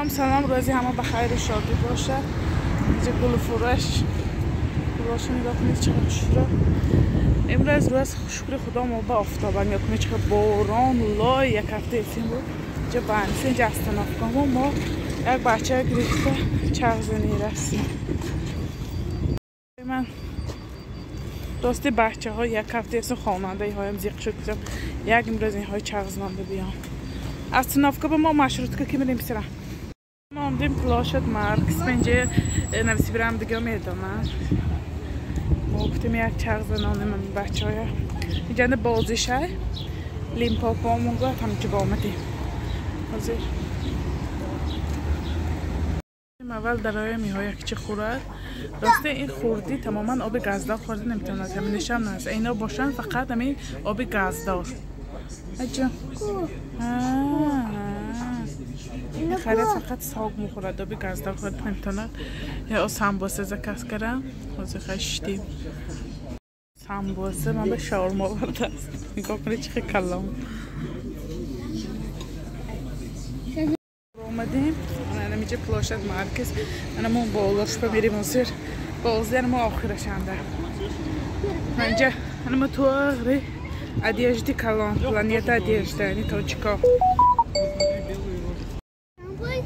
Салом салом, рӯзи ҳама ба хайру шодӣ бошад. Инҷа гулфурӯш гулошо нигоҳ кунед, чӣ қадр хушрӯ. Имрӯз рӯз шукри худо мо ба офтоба нигоҳ кунед, чӣ қадр борон лой як ҳафта эсин буд. Инҷа банси, инҷа остановкамо мо як бача гирифта чархзанӣ расид. Ман рости бачаҳо як ҳафта эсин хонандаиҳоям зиқ шуд, гуфтам як имрӯз инҳои чархзананда биём. Остановка ба мо маршрутка ки мирем писарам. Мо омдем площадь Маркс, инҷа Новосибирам дига медонам. Мо гуфтем як чархзанонем бачаҳоя. Инҷа бозишай Лимпопо монго ҳамҷо омадем. Ҳозир аввал дарои меҳо якчи хӯрад. Росте ин хурдӣ тамоман оби газдор хӯрда наметавонад. Ҳаминашам наст. Ино бошанд фақат ҳамин оби газдор. Аҷа. Харид фақат сог мехӯрад, оби газдор хӯрда наметавонад. Я самбоса заказ кардам. Ҳозир хаштим. Самбоса ман ба шаурма овардааст. Нигоҳ кунед чӣ хел калом. Омадем. Инҷа площадь Маркс. Ана мо болошпа мерем ҳозир. Бозӣ ана мо охирашанда. Инҷа ана мо туғри одежди калон, планета одежда, яъне тоҷико.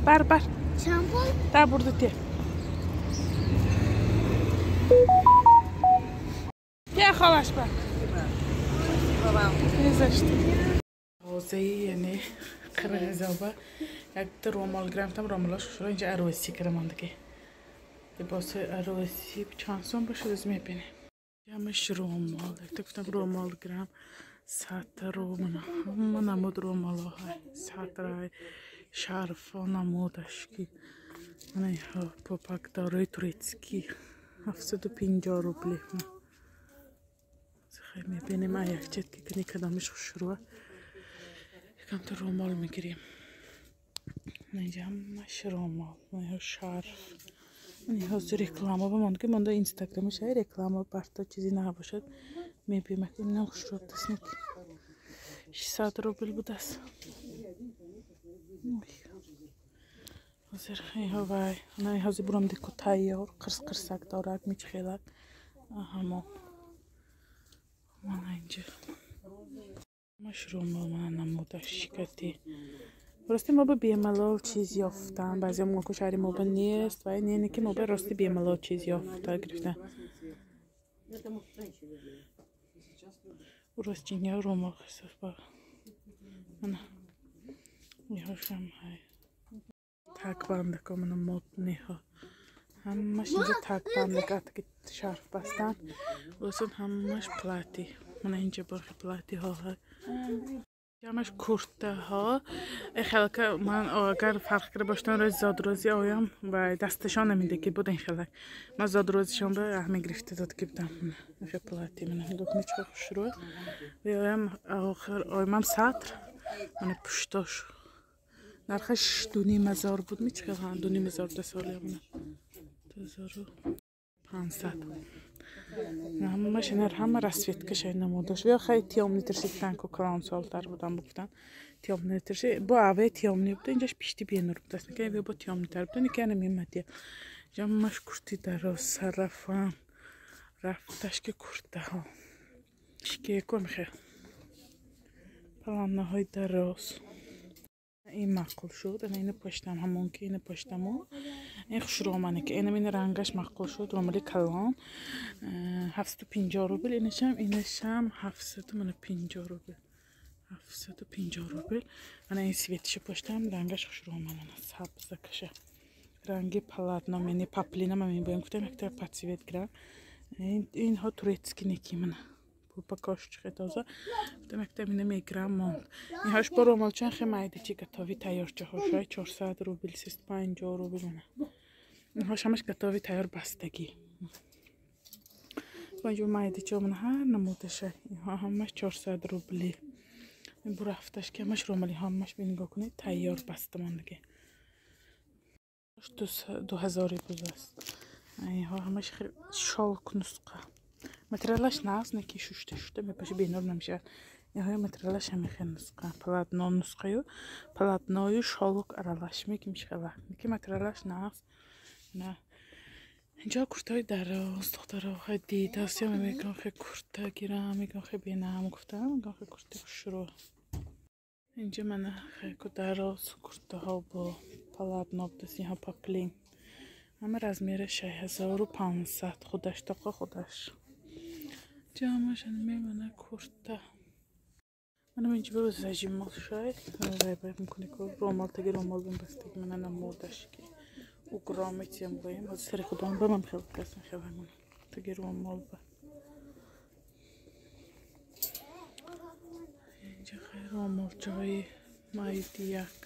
Бар бар. Та бурда те. Те холаш бар. Незашти. Ҳозаи яъне қирғизоба якта ромол гирифтам, ромолаш хушро инҷа арӯсӣ кардам. Либоси арӯсӣ чанд сом бошад аз мебинем. Ҳамаш ромол, якта гуфтам ромол гирам, сатр романа, ҳама намуд ромолҳо, сатрай, шарфо намудаш ки мана инҳо попакдорои турецкий 750 рубли. Хай мебинем якчет ки кани кадомиш хушрӯ. Якамта ромол мегирем. Инҷа ҳамаш ромол, инҳо шарф. Ҳозир реклама ба монда ки монда инстаграмаш ай реклама барто чизи набошад. Мебинем ки инам хушрӯ будааст. 600 рубл будааст. Ҳозир инҳо вай, ана ҳозир бурам дику тайёр, қирс қирсак дорад, мичхелак. Ҳамо. Мана инҷа. Ҳамаш ромол, мана намудаш шикати. Рости мо ба бемалол чиз ёфтан. Баъзеҳо мегӯянд ки шаҳри мо ба нест, ва не ки мо ба рости бемалол чиз ёфта гирифтан. Ростиня ромол ҳисоб ба. Мана. Инҳошам ҳай. Такбандако мана модниҳо. Ҳамаш инҷа такбандак атаки шарф бастан. Осон ҳамаш плати. Мана инҷа бархи платиҳо ҳай. Ҳамаш куртаҳо. Хелака ман агар фарқ карда бошам рӯзи зодрӯзӣ оям ва дасташон намеда ки буд ин хелак. Ман зодрӯзишон ба ҳама гирифта дод ки будам. Инхел плати мана нигоҳ кунед чӣ хушрӯ. Ва оям охир оямам сатр. Мана пуштош. Нархаш 2,5 ҳазор буд ми чӣ хел 2,5 ҳазор да соли мана. 2500. Ҳамаш нар ҳама расцветкаш ай намудаш. Ё хай тёмный тирши ку калон солтар будам гуфтан. Тёмный тирши бо аве тёмный буд, инҷаш пишти бенур будааст. Ника бо тёмный тар буд, ника намемадия. Ҳамаш курти дароз сарафан. Рафташ ки куртаҳо. Шикеко мехел. Паланнаҳои дароз. Ин маъқул шуд. Ана ина поштам ҳамон ки ина поштаму. Ин хушрӯ омане ки инам ин рангаш маъқул шуд. Ромали калон 750 рубл. Инашам 750 рубл. 750 рубл. Мана ин светиша поштам, рангаш хушрӯ омад. Мана сабзакаша. Ранги палатно, мени паплина ман мебоям гуфтам якта подсвет гирам. Инҳо турецкий неки мана. Пупакош чихе тоза. Гуфтам якта ина мегирам монд. Инҳош бо ромолчан хе майда чи готови тайёрчаҳошай 400 рубл, 350 рубл мана. Инҳош ҳамаш готови тайёр бастагӣ. Баҷо майда чо мана ҳар намудашай. Инҳо ҳамаш 400 рубли. Ин бурафташ ки ҳамаш ромали ҳамаш нигоҳ кунед тайёр баста мондагӣ. 2000 будааст. Инҳо ҳамаш шолк нусқа. Материалаш нағз, не ки шушта шушта мепаша бенур намешавад. Инҳои материалаш ҳамихел нусқа. Полотно нусқаю полотною шолок аралаш меким шхела. Ки материалаш нағз. На. Инҷо куртаҳои дароз, духтаро хе дидас, ё мегӯям хе курта гирам, мегӯям хе бинам, гуфтам, мегӯям хе курта хушрӯ. Инҷа мана хе ку дароз куртаҳо бо полотно будааст, инҳо поплин. Ҳама размери 6500 худаш тоқа худаш. Ҷамъашан мемона курта. Манам инҷа бо зажимал шай, вай мекунӣ ку ромал таги ромал бастаги мана намудаш ки угромитем боем. Ҳозир сари худон ба ман хел касм хеламон. Таги ромал ба. Инҷа хел ромалчаҳои майдияк.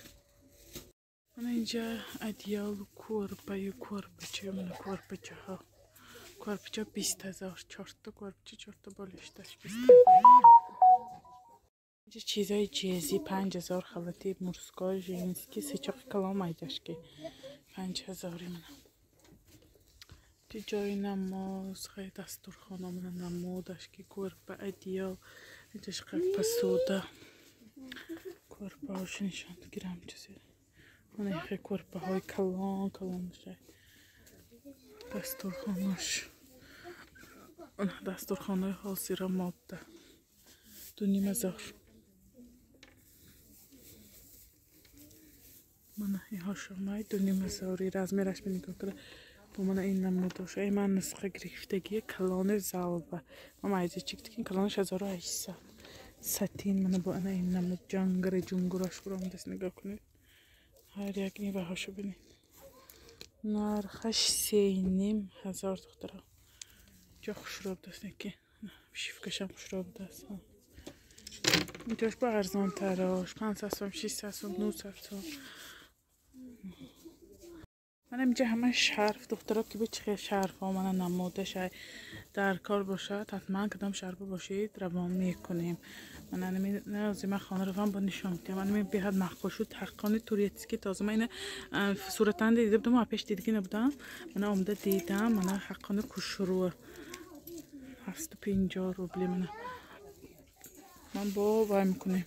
Мана инҷа одеялу кӯрпаю кӯрпача, мана кӯрпачаҳо. Кӯрпача 20 000, чорта кӯрпача, чорта болишташ 20 000. Инҷа чизои ҷезӣ 5000 халати мужской, женский, сечоқи калон майдашки 5000 мана. Инҷа ҷои намоз, хеле дастурхона мана намудаш ки кӯрпа, одеял, инҷа шиқа посуда. Кӯрпаҳошо нишон гирам чизе. Мана хеле кӯрпаҳои калон калон шай. Дастурхонаш. Дастурхонаи ҳозира модда. 2 500. Мана инҳо шомаи 2 500 размераш нигоҳ кара. Бо мана ин намудош. Эй ман нусха гирифтагии калони залба. Ма майза чиктикин калонаш 1800. Сатин мана бо ана ин намуд ҷангара ҷунгураш буромдаст нигоҳ кунед. Ҳар як ин баҳошо бинед. Нархаш 3 500 духтаро. Ҷо хушрӯ будаст неки. Шифкашам хушрӯ будаст. Инҷош бо арзонтарош 500 сом, 600 сом, 900 сом. Мана инҷа ҳама шарф духтаро ки чи хел шарфҳо мана намуда шай дар кор бошад, ҳатман кадом шарфа бошед равон мекунем. Мана ҳозир ман хона равам бо нишон медиҳам. Мана ин беҳад маъқул шуд, ҳаққони турецкий тоза. Ман ина суратан дида будам, а пеш дидагӣ набудам. Мана омада дидам, мана ҳаққони хушрӯ. 750 рубли мана. Ман бо вай мекунем.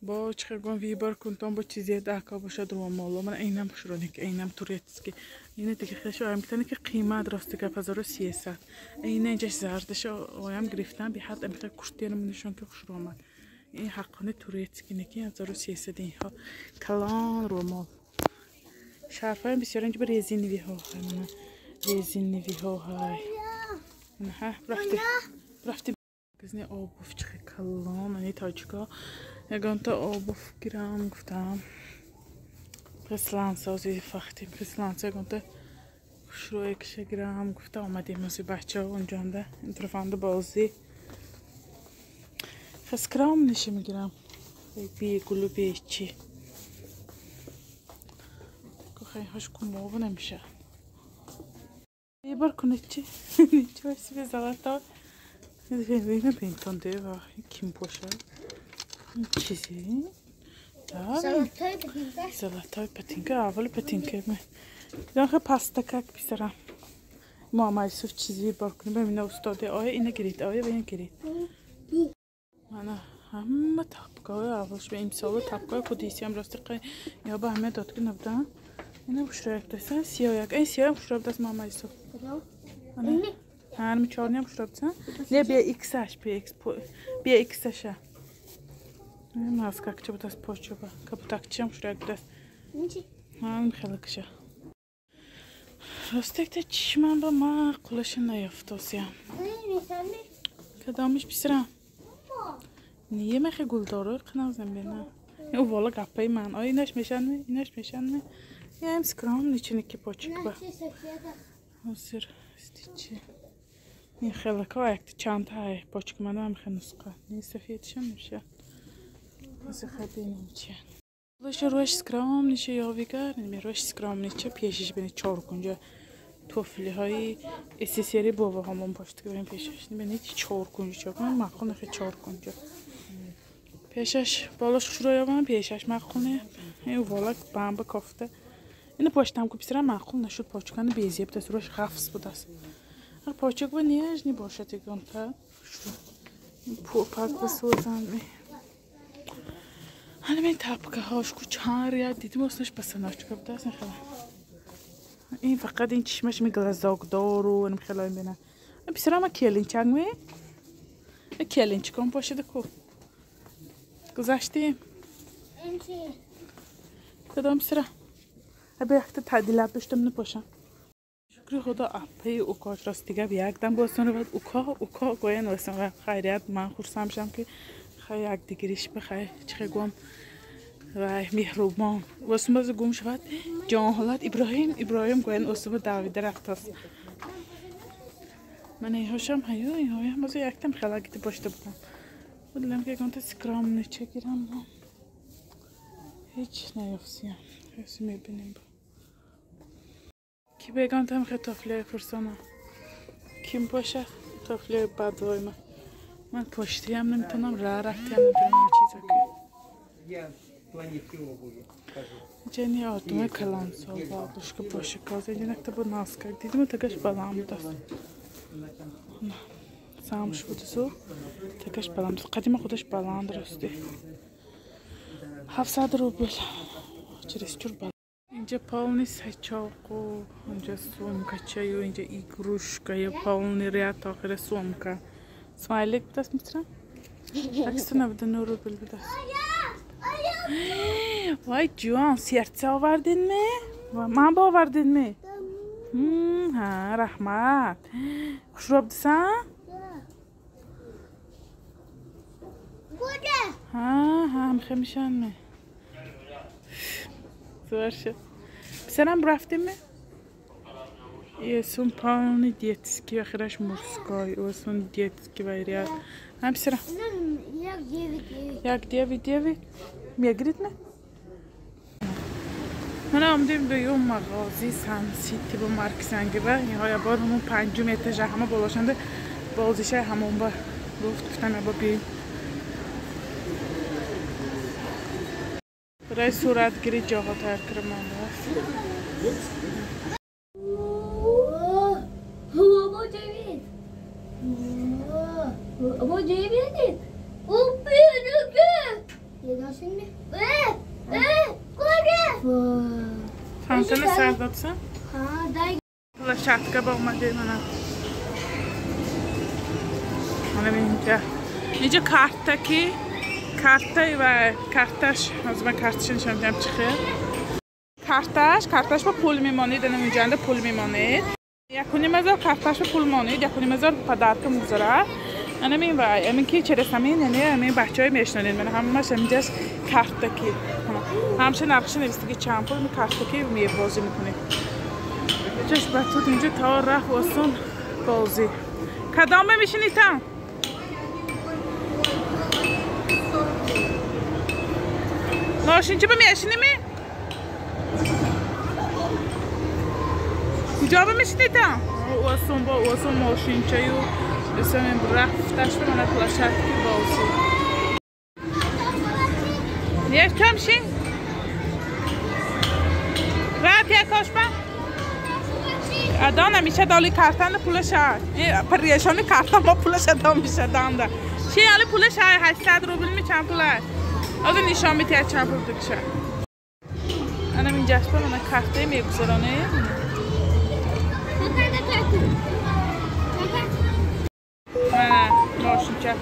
Бо чӣ хел гӯям вибор кунтон бо чизе дака бошад ромоло. Мана инам хушрӯ ки инам турецкий. Ина дига хел шоям гуфтани ки қимат рости гап 1300. Ина инҷаш зардаша оям гирифтам беҳад амихел куртиянам нишон ки хушрӯ омад. Ин ҳаққони турецкий неки 1300 инҳо калон ромол. Шарфҳоям бисёр инҷа ба резиновиҳо ҳай мана резиновиҳо ҳай. Мана ҳа рафти рафти газни обув чӣ хел калон ани тоҷико ягонта обув гирам гуфтам. Прислансози фахти присланс ягонта хушрӯе киша гирам гуфта омадем ози бачаҳо унҷонда интрофанда бозӣ. Хаскрам ниша мегирам. Би гулу би чӣ. Хай кумову намеша. Выбор кунед чӣ? Ничего себе золотой. Ина бинтон дева ким бошад? Чизе? Золотой ботинка. Золотой ботинка, аввали ботинка. Дидам паста как писарам. Муҳаммад Юсуф чизи выбор кунем. Бибина устоде оя ина гирид, оя ина гирид. Мана ҳама тапкаҳои аввалш ба имсолу тапкаҳои худисиам рости қай ё ба ҳама дод ки набудам. Ина хушрӯяк даст, сиёяк. Ин сиёям хушрӯ даст Муҳаммад Юсуф. Ҳарми чорниам хушрӯ даст. Не, бия иксаш, бия икс, бия иксаша. Маскакча будаст почоба. Кабутакчиам хушрӯяк будаст. Ҳам хелакша. Ростекта чишмам ба маъқулаша наёфтосиям. Кадомиш писарам? Ние мехе гулдоро қинавзам бена. Ин увола гапаи ман. Ой, инаш мешанме, инаш мешанме. Ям скромный чиники почик ба. Ҳозир стичи. Ин хелако якта чанд ҳай почик манам хе нусқа. Не сафедшам меша. Ҳозир хай бинем чи. Лаша рӯяш скромниша ёвигар, ними рӯяш скромнича пешиш бини чор кунҷа туфлиҳои СССР бобоҳамон пошт ки бинем пешаш. Бинед чор кунҷа чор кунҷа маъқул нахе чор кунҷа. Пешаш болош хушрӯ ёбам, пешаш маъқул не. Ин волак бамба кофта. Ина поштам ку писарам маъқул нашуд почкани безеб даст рӯяш ғафс будаст. Ар почок ба нежный бошад ягонта. Пӯпак бисозам. Ҳамин тапкаҳош ку чанд ряд дидим, оснаш пасаночка будааст. Ин фақат ин чишмаш ми глазокдору ин хело мебинам. Писарама келинчак ми? Келинчикон бошида ку. Гузаштем. Кадом писара? Аба якта таъдилат доштам напошам. Шукри худо апаи укош рост дига якдам босон равад уко уко гоян васан хайрият ман хурсанд шам ки хай якдигириш бихай чихе гум вай меҳрубон восум боз гум шавад ҷонҳолат Иброҳим Иброҳим гоян осуба давида рафтааст. Ман инҳошам ҳаю инҳоям боз яктам хела гита бошта будам. Будам ки ягонта скромнича гирам. Ҳеҷ наёфтиям. Ҳеҷ мебинем. Ки бегонтам хе тофлиҳои пурсонам. Ким бошад тофлиҳои бадвои ман. Ман поштиям наметавонам, ра рафтиям наметавонам чиза ки. Ҷани одамои калонсол бабушка бошикоз инҷа бо наскак дидим тагаш баланд будааст. Самш будасу тагаш баланд буд. Қадима худаш баланд рости. 700 рубл. Чересчур баланд. Инҷа полный сачоқу, инҷа сумкачаю, инҷа игрушка, я полный ряд охира сумка. Смайлик будааст мистрам? 199 рубл будааст. Вай ҷон, сердце овардин ме? Ман ба овардин ме? Ҳа, раҳмат. Хушрӯ будисан? Ҳа, ҳа, мехе мешан ме. Зор шуд. Писарам рафтем ме? Есун полный детский, охираш мужской, есун детский вариант. Ҳа, писарам? 199. Мегирид ме? Ман омадем дуюм мағози Сан Сити бо Марксангиба. Инҳо бор ҳамон панҷум этажа ҳама болошанда бозишай ҳамон ба гуфт гуфтам ябо биёем. Барои суратгирӣ ҷоҳо тайёр карда мондааст. Фонтана сар додсан? Площадка ба омадем ана. Ана инҷа. Инҷа карта ки карта ва карташ, аз ман карташро нишон медиҳам чӣ хел. Карташ ба пул мемонед, ана инҷанда пул мемонед. 1,5 ҳазор карташ ба пул монед, 1,5 ҳазор подарка мегузарад. Ана мин ва амин ки через ҳамин, яъне ҳамин бачаҳои мешнонед. Ман ҳамаш ҳаминҷаш карта ки. Ҳамша нақша нависта ки чанд пул карта ки мебозӣ мекунед. Чаш батут инҷа то рафт осон бозӣ. Кадом мешинӣ там? Мошинча ба мешинӣ ме? Куҷо ба мешинӣ там? Осон бо осон мошинчаю бисёр рафташ ба мана площадки бозӣ. Як кам шин? Рад якош ба? Адо намеша доли картан пулаша. Парешони картан мо пулаша до меша данда. Ши али пулаша 800 рубл ми чанд пул аст? Озо нишон метиҳад чанд пул дикша. Анам инҷаш ба мана картаи мегузаронем. Мана мошинча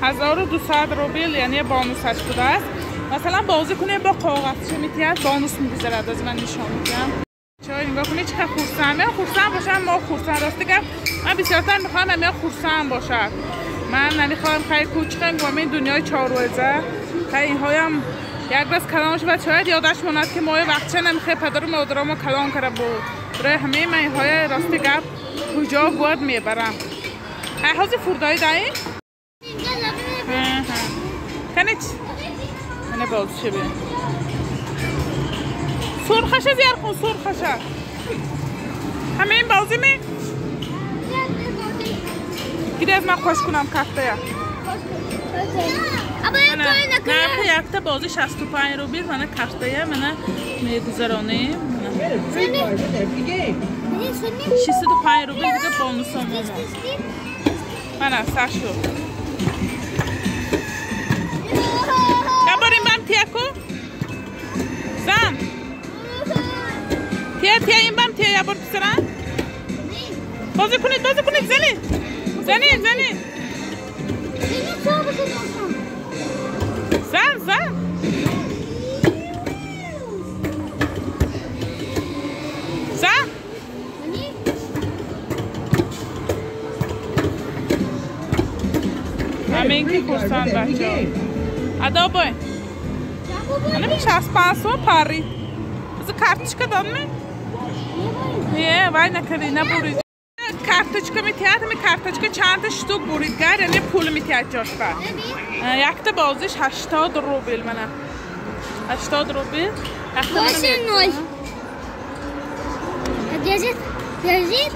1200 рубл, яъне бонусаш будааст. Масалан бозӣ кунем бо коғазча метиҳад, бонус мегузарад. Аз ман нишон медиҳам. Чой нигоҳ кунед чӣ қадр хурсанд. Меҳ хурсанд бошам, мо хурсанд. Рости гап ман бисёртар мехоҳам ҳамеҳ хурсанд бошад. Ман намехоҳам хай кӯчикам бо ин дунёи чоррӯза. Хай инҳоям як рӯз калон шавад, шояд ёдаш монад ки мои вақтча намехоҳ падару модарамо калон карда буд. Барои ҳамаи ман инҳоя рости гап куҷо бояд мебарам. Ҳай ҳозир фурдои даин? Канич? Ана бозиша бин. Сурхаша зиёр кун, сурхаша. Ҳамаи ин бозӣ ме? Гиди аз ман хош кунам картая. Нархи якта бозӣ 65 рубл, мана картая, мана мегузаронем. 605 рубл дига бонусом. Мана сар шуд. بر پسرم. بازی کنید بازی کنید زنید زنید زنید زن زن زن. همه که خرسند بچه ها ادا بای انا 65 سوم پرید. از کارتچکا دادم؟ نه وای نکردی نبرید. کارتچکا میتیاد می کارتچکا چند تا شتوک برید گر یعنی پول میتیاد جاش بر. یک تا بازیش 80 روبل منه. 80 روبل. 8-0. Держит, держит.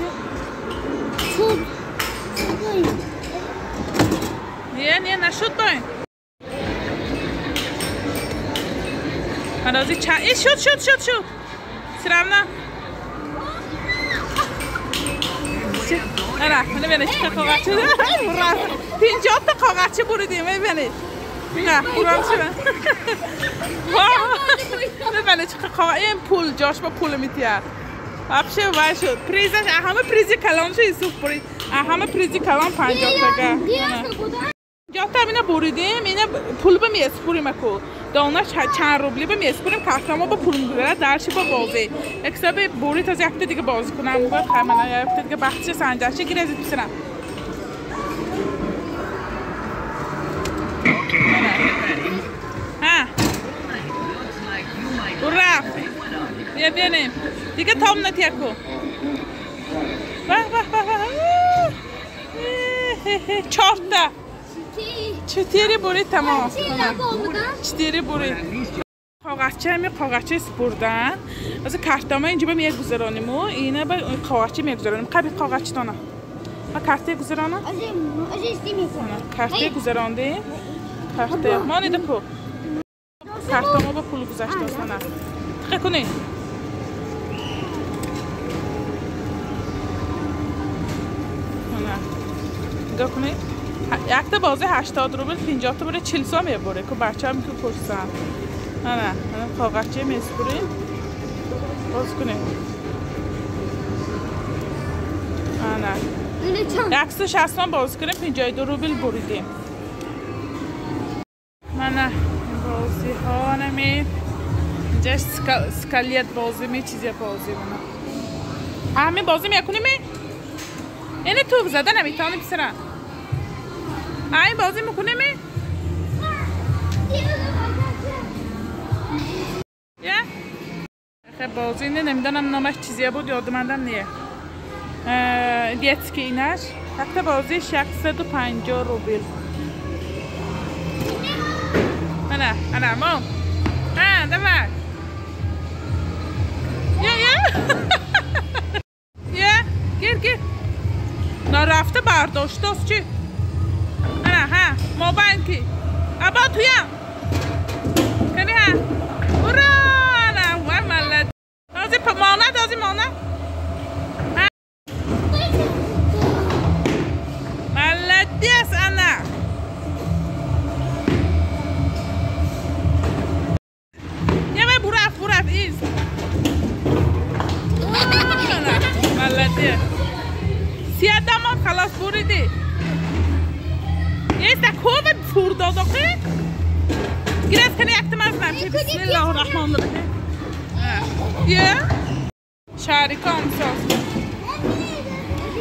نه نه نشد باین. من چند ای شد شد شد شد. سرم نه. نه نه ببینید چه کاغذ شده. 50 تا کاغذ بریدیم ببینید. نه برام چه ببینید چه کاغذ این پول جاش با پول میتیاد. вообще وای شد. پریزش همه پریزی کلان شد یوسف برید. همه پریزی کلان 50 تا. 50 تا اینا بریدیم اینا پول به میسپوریم کو. دانش چند روبلی به میسپوریم کارتما با پول میگیره درش با بازی. اکسب برید از یک تا دیگه بازی کنم. گفت خمنا یک تا دیگه بخش سنجش گیرزید پسرم. ها. رفت. بیا ببینیم. دیگه تام نتیه کو. به به به به. 4 تا. چطوری برید تمام. چطوری برید. کاغذچه همین کاغذچه سپردن. از کارتما اینجا به میگذرانیم و اینا به کاغذچه میگذرانیم. قبل کاغذچه دانه. ما کارت گذرانم. کارت گذراندیم. کارت ما نیده کو. کارتما با پول گذشته است نه. تقه کنید. نگاه کنید. یک تا بازی 80 روبل 50 تا بره 40 سوم میبره که بچه هم که پرسن. نه نه کاغذچه میسپریم باز کنیم. نه 160 باز کنیم 52 روبل بریدیم. نه نه بازی ها نمی اینجا سکالیت بازی می چیزی بازی مونه. همه بازی میکنیم. اینه توپ زده نمیتونی پسرم. این بازی میکنیم. یه خب بازی اینه نمیدونم نامش چیزی بود یاد مندم نیه. دیتسکی اینش حتی بازی 650 روبل. نه نه مام. ها давай. یه یه یه گیر گیر. نرفته برداشته است چی؟ نه ها موبایل کی؟ ابا تویم. کنی ها. اورا نه وای ملت. ازی مانه ازی مانه. Молодец она. Я бураф бураф из. Молодец. سیادم خلاص بریدی. یه سکوب فرداداقه. گیرز کنی اکتم از نمشه. بسم الله الرحمن الرحیم. یه شریکام ساز.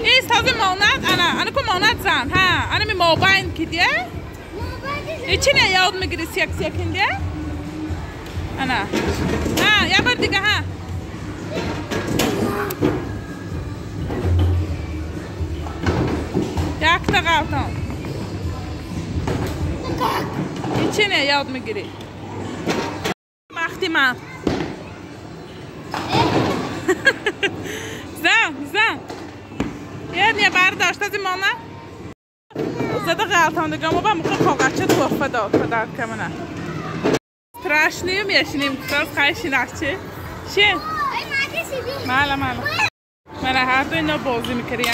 این ساز مانند انا انا کو مانند زن ها انا می موبایل کی دیه؟ ای چی نه یاد میگیری سیک سیک دیه؟ انا ها یه بار دیگه ها. یک تا غلطان. این چی نه یاد میگیری؟ وقتی من زن زن یه نیه برداشت از این مانه زده غلطان دیگه ما به موقع کاغذچه توفه داد پدر که منه ترشنیم یشینیم کتاز خیشین اخچه شین مالا مالا من هر دو اینا بازی میکریم.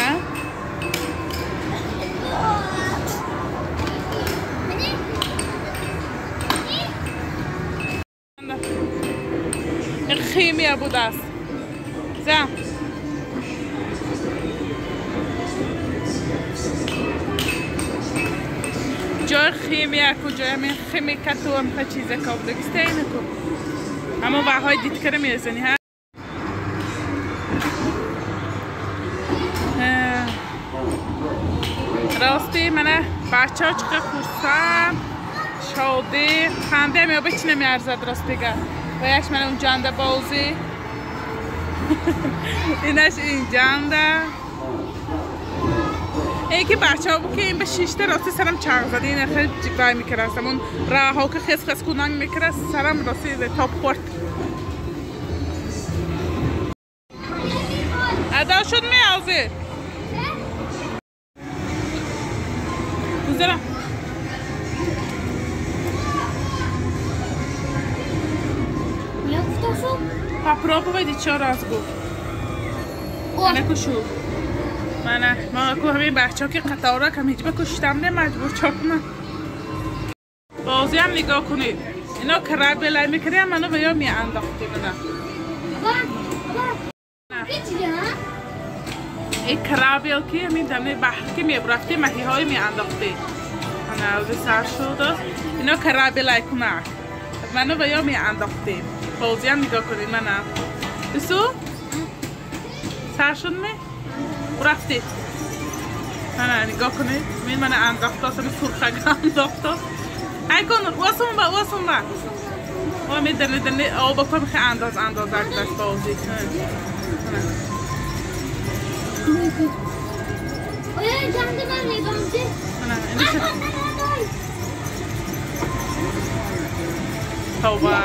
این خیمیه بود است زن جای خیمه کو جای همین خیمه کتو هم که چیزه که بودگیسته اینه کو اما وهای دید کرده میزنی ها راستی منه بچه ها چقدر خورسم شادی خنده می آبه چی نمی ارزد راست دیگه و یکش من اون جنده بازی اینش این جنده این که بچه ها بود که این به شیشته راستی سرم چرخ زد این خیلی جای میکرد اون راه ها که خس خس کنان میکرد سرم راستی تاپ خورد ادا شد میازه گذرم Попробуй еще раз گفت منه کشو منه ما کو همین بچه ها که قطار را کم هیچ بکشتم نه مجبور چاپ کنم بازی هم نگاه کنید اینا کرب بلای میکردیم منو به یا می انداختی منه این کرابل که همین دمه بحر که میبرفتی ماهی های می انداختی منه از سر شد اینا کرابل کنه منو به یا می انداختیم بازی هم نگاه کنید منم بسو سر شد می؟ رفتید نه نگاه کنید من من انداخته اصلا سرخک انداخته ای کن واسم با واسم با و می دنه دنه آب با کم انداز انداز دست بازی اوه جنده من نگاه می‌کنی توبه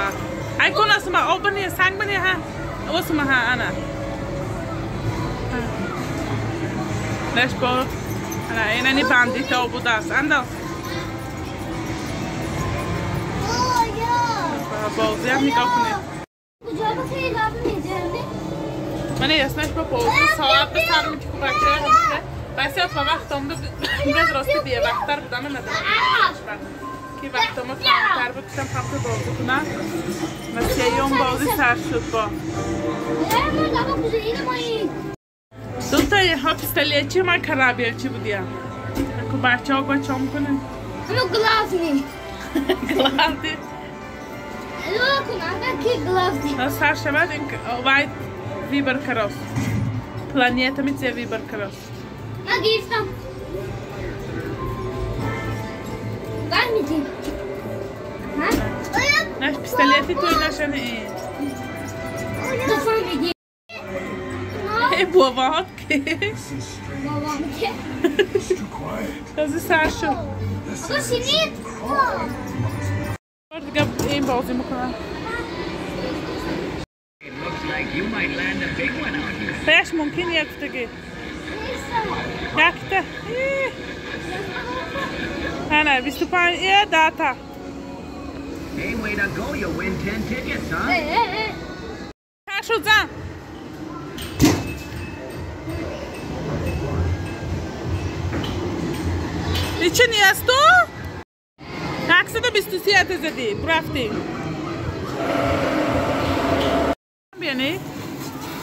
ای کن اسم آب بنی سنگ بنی ها واسم ها انا ليش با انا اینانی بندیتا بود است انداز بازی هم نگاه کنید من یاسنش با بازی ساعت به سر میتی که بچه همیشه بسیار تا وقت آمده امروز راستی دیگه وقتتر بودم ندارم که وقت آمد کمتر بود کشم هم بازی کنم و سیوم بازی سر شد با دو تا ها پیستالیچی من کرابیلچی بودیم که بچه ها باید چا میکنه؟ اما главный главный سر شود این باید ویبر کراس планета میتونه ویبر کراس من گرفتم برمیدیم نه پیستالیتی توی نشنه این تو ای بابا که تازه سر شد آقا شنید دیگه این بازی میکنم پیش ممکن یک دیگه یک تا نه 25 یه 10 تا Hey, way to go, you win 10 tickets, huh? سر شد زن چه نیست تو؟ 123 زدی رفتیم بیانی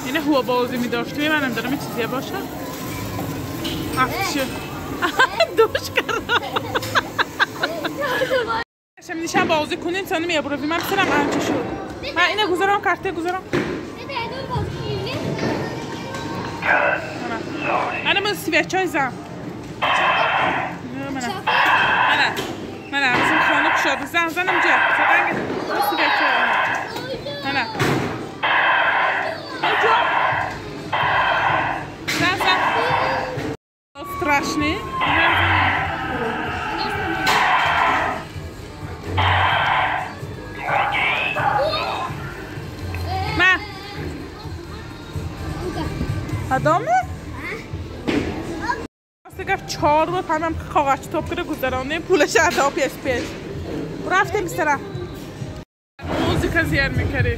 اینه هوا بازی می داشتی منم دارم یه چیزی باشه افشه دوش کردم نشم بازی کنیم سانه می بروی من سرم انچه شد من اینه گذارم کارته گذارم انا من سویچای زم من مثل خانه کشاده زن زنم جا زدنگ سویچای انا زن زن страшный ما ادامه گفت 4 بار پنم کاغذ توپ کرده گذرانه پولش ادا پیش پیش رفتیم سرا موزیک زیاد میکردی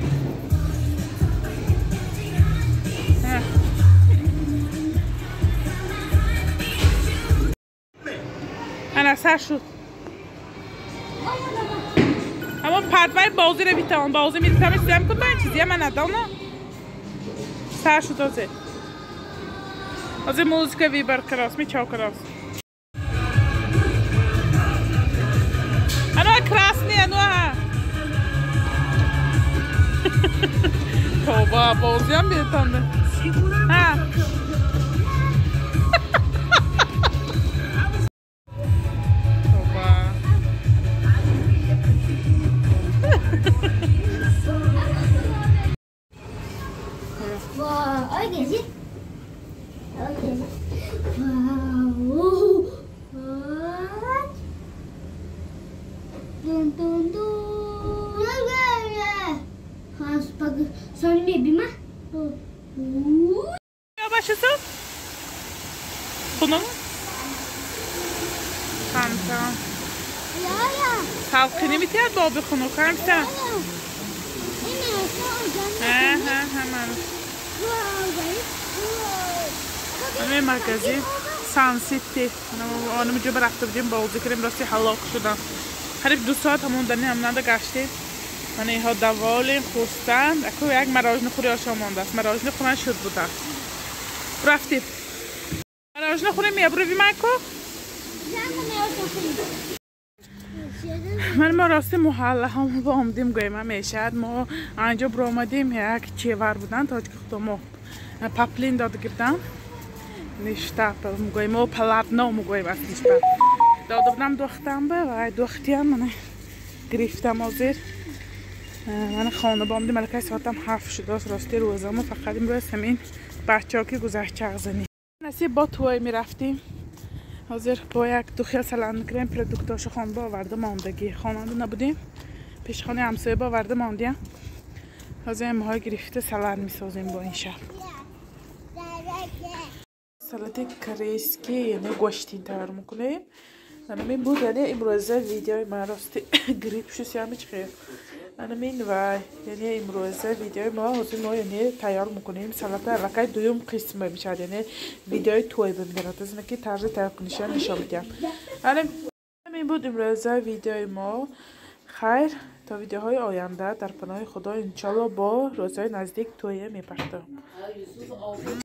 انا سر شد اما پدوای بازی رو بیتام بازی میتونم چیزی کن من چیزی من ندانم سر شد ازه از موزیک ویبر کراس می چاو کراس Тоба, бозиам бетанде. Ҳа. Тоба. Салқинӣ метиҳад бо оби хунук ҳамса. Ҳама магазин Сан Сити. Онам ҷо рафта будем бозӣ кардем, рости ҳалок шудам. Қариб 2 соат ҳамон дани ҳамнанда гаштем. Мана инҳо даволем, хурсанд. Аку як марожни хӯри ошо мондааст. Марожни хӯран шуд буда. Рафтем. Марожни хӯрем, мебруви ман ку? Ман мо рости муҳалла ҳам бо омдим гӯем мешад. Мо анҷо биромадем, як чевар будан, тоҷики худо мо паплин дода гирдам. Ништапл мегӯем, мо палатно мегӯем аз ништап. Дода будам духтам ба ва духтиам мана гирифтам ҳозир. Мана хона ба омдим, аллакай соатам 7 шудааст. Рости рӯзамо фақат имрӯз ҳамин бачаҳо ки гузашт чағзанӣ. Насиб бо туй мерафтем. Ҳозир бо як ду хел салат мекунем, продуктошо хонба оварда мондагӣ. Хонанда набудем, пешхонаи ҳамсоя ба оварда мондиям. Ҳозир моҳои гирифта салат месозем бо ин шаб. Салати корейский, яъне гӯштин тайёр мекунем. Анамин буд, яъне имрӯза видеои ман рости грипп шуд, ями чӣ хел. Анамин вай, яъне имрӯза видеои мо ҳозир мо яъне тайёр мекунем салата, аллакай дуюм қисм мешавад, яъне видеои тӯй бимерад, аз ки тарзи тайёр кунишам нишон медиҳам. Анамин буд имрӯза видеои мо. Хайр, то видеоҳои оянда дар паноҳи Худо, иншолло бо рӯзҳои наздик тӯя мепартоем.